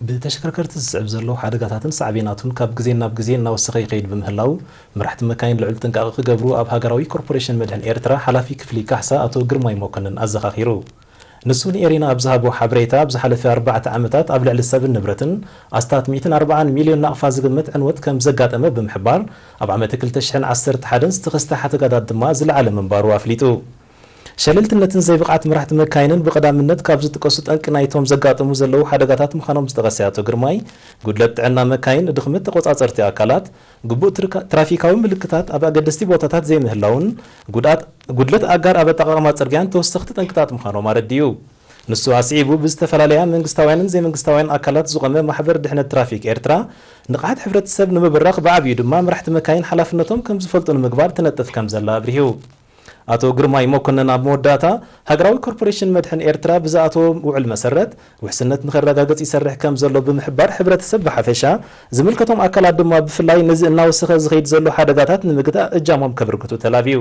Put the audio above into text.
ብተሽከርከርቲ ዝስዕብ ዘሎ ሓደጋታትን ሳዕቤናቱን ካብ ግዜ ናብ ግዜ እናወሰኸ ይኸይድ ብምህላው፣ መራሕቲ መካይን ልዑል ጥንቃቐ ክገብሩ ኣብ ሃገራዊ ኮርፖሬሽን መድሕን ኤርትራ ሓላፊ ክፍሊ ካሕሳ ኣቶ ግርማይ መኮንን ኣዘኻኺሩ። ንሱ ንኤሪና ኣብ ዝሃቦ ሓበሬታ፣ ኣብ ዝሓለፈ ኣርባዕተ ዓመታት ኣብ ልዕሊ ሰብን ንብረትን ኣስታት ሚእትን ኣርባዓን ሚልዮን ናቕፋ ዝግመት ዕንወት ከም ዘጋጠመ ብምሕባር፣ ኣብ ዓመት ክልተ ሽሕን ዓሰርተ ሓደን ዝተኸስተ ሓደጋታት ድማ ዝለዓለ ምንባሩ ኣፍሊጡ። ሸለልትነትን ዘይብቕዓት መራሕቲ መካይንን ብቐዳምነት ካብ ዝጥቀሱ ጠንቂ ናይቶም ዘጋጥሙ ዘለዉ ሓደጋታት ምዃኖም ዝጠቐሰ ኣቶ ግርማይ፣ ጉድለት ጥዕና መካይን፣ ድኽመት ተቖጻጸርቲ ኣካላት፣ ግቡእ ትርካ- ትራፊካዊ ምልክታት ኣብ ኣገደስቲ ቦታታት ዘይምህላውን ጉድኣት- ጉድለት ኣጋር ኣብ ኣጠቓቕማ ጽርግያን ተወሰኽቲ ጠንቅታት ምዃኖም ኣረዲኡ። ንሱ ኣስዒቡ፣ ብዝተፈላለያ መንግስታውያንን ዘይመንግስታውያን ኣካላት ዝቖመ ማሕበር ድሕነት ትራፊክ ኤርትራ፣ ንቕሓት ሕብረተሰብ ንምብራኽ ብዓብዩ ድማ መራሕቲ መካይን ሓላፍነቶም ከም ዝፈልጡ ንምግባር ትነጥፍ ከም ዘላ ኣብሪሁ። ኣቶ ግርማይ መኮንን ኣብ መወዳእታ፣ ሃገራዊ ኮርፖሬሽን መድሕን ኤርትራ ብዝኣተዎ ውዕል መሰረት ውሕስነት ንኸረጋግጽ ይሰርሕ ከም ዘሎ ብምሕባር፣ ሕብረተሰብ ብሓፈሻ፣ ዝምልከቶም ኣካላት ድማ ብፍላይ ነዚ እናወሰኸ ዝኸይድ ዘሎ ሓደጋታት ንምግታእ እጃሞም ከበርክቱ ተላብዩ።